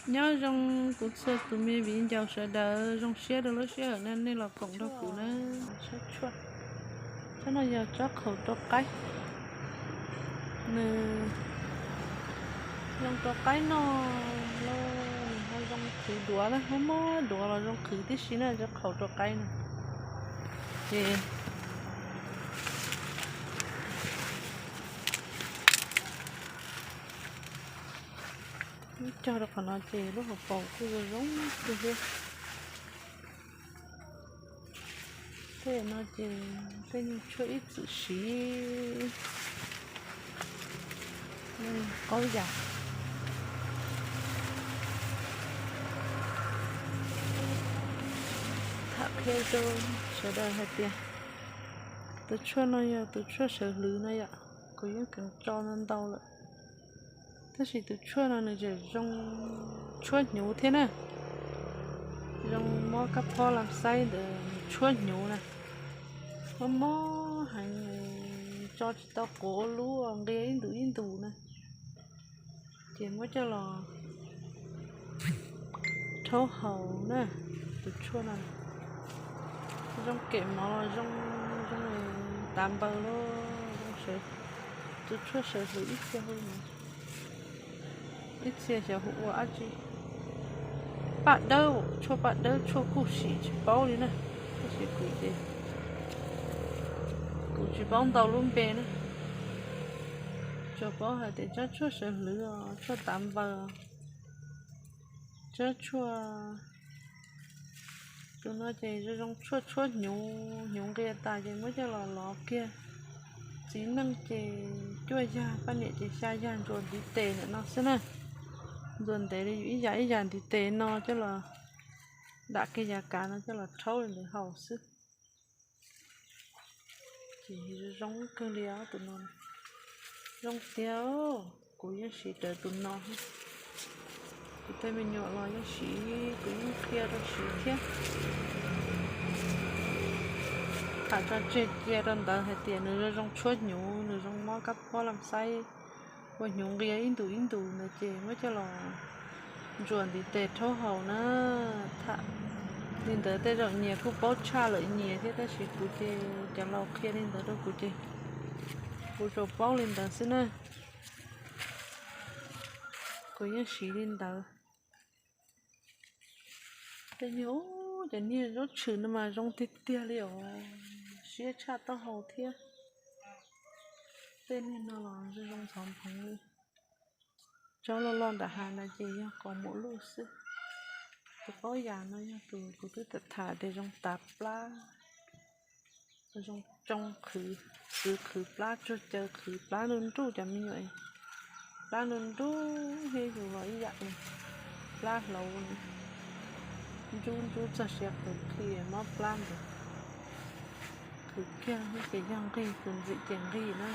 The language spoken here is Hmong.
Nyob zoo kuv txhua tus me viv ncaus sawv daws, zoo siab rau lub sij hawm no nej los koom nrog kuv na. Tsob tshuaj, tsob no yog tsob qhaum rau qaib. Nws zoo rau qaib noj, nws ho zoo qhwv duav na, mob mob duav los zoo qhwv tib si na, tsob qhaum rau qaib no. Ces cog rau qhov no ces lub hauv paus kuj zoo zoo kawg thiab. Tej no ces tej nyuag tshuaj ib txwm siv qaub yam. Tham qhia rau sawv daws hais tias tus tshuaj no yog tus tshuaj sawv hlwv no yom, kuv yeej kheev tso ntau ntau lawm. Tab sis tus tshuaj no nws tseem zoo tshuab hnyuv thiab na, zoo mob kab phob lam xaib ntawd tshuab hnyuv na. Mob mob heev, tso tsis tau quav ua lub, nqia ib ntus ib ntus na. Ces muab coj los rhaub haus na, tus tshuaj no zoo kem mov los zoo, zoo tav npaws los zoo, tus tshuaj sawv hlwv ib txhia hu, ib txhia xyov hu ua dab tsi. Paj dawb, tshuaj paj dawb, tshuaj kuj sim tsis paub li na. Tab sis kuv ces kuv tsis paub ntau lub npe na, tsuas paub hais tias tsob tshuaj sawv hlwv os, tshuaj tav npaws, tsob tshuaj, tus no ces zoo zoo tshuaj tshuab hnyuv, hnyuv nqia tas ces muab coj los lov kiag. Txiv neej ces cuaj yag, poj niam ces xya yag, ntsuas ntiv tes ntawm no xwb na. Ntsuas ntev li yus ib yam ib yam ntiv tes no coj los dam kiag yav kav no coj los rhaub li ntawd haus xwb. Ces zoo kawg li os tus no. Zoo tiag, kuv yeej siv rawv tus no. Kuv tej me nyuam los yeej siv, kuv yeej qhia rau siv thiab. Tham tso tseg cia rau ntawd hais tias nws zoo zoo tshuab hnyuv, nws zoo mob kab phob lam xaib, ua hnyuv nqia ib ntus ib ntus ntawd ces muab coj los ntsuas ntiv tes rhaub haus na. Tham li ntawd tej zaum nyias kuj paub tshaj lawm nyias thiab, tab sis kuv ces cov laus qhia li ntawd rau kuv ces kuv tsuas paub li ntawd xwb na. Kuv yeej siv li ntawd. Tej niag, cov niag zaub tshwm no mas zoo tiag tiag li os, siab tshaj taub hau thiab. Tej niag no los zoo zoo ntxhov nphoov li. Tsob loj loj nram hav no ces yog qos muv luj xwb. Tus qaub yam no yog tus kuv twb tham tham tias zoo tav plab, zoo tsoo qhwv, qhwv plab, tsuag caw qhwv plab nruj nruj cov me nyuam. Plab nruj nruj thiab yus los ib yam li plab hlauv, ntsub ntsub txog siav qhwv qhi mob plab ntawd. Qhwv kiag ces yog nqig, tus ntxim ces nqig na.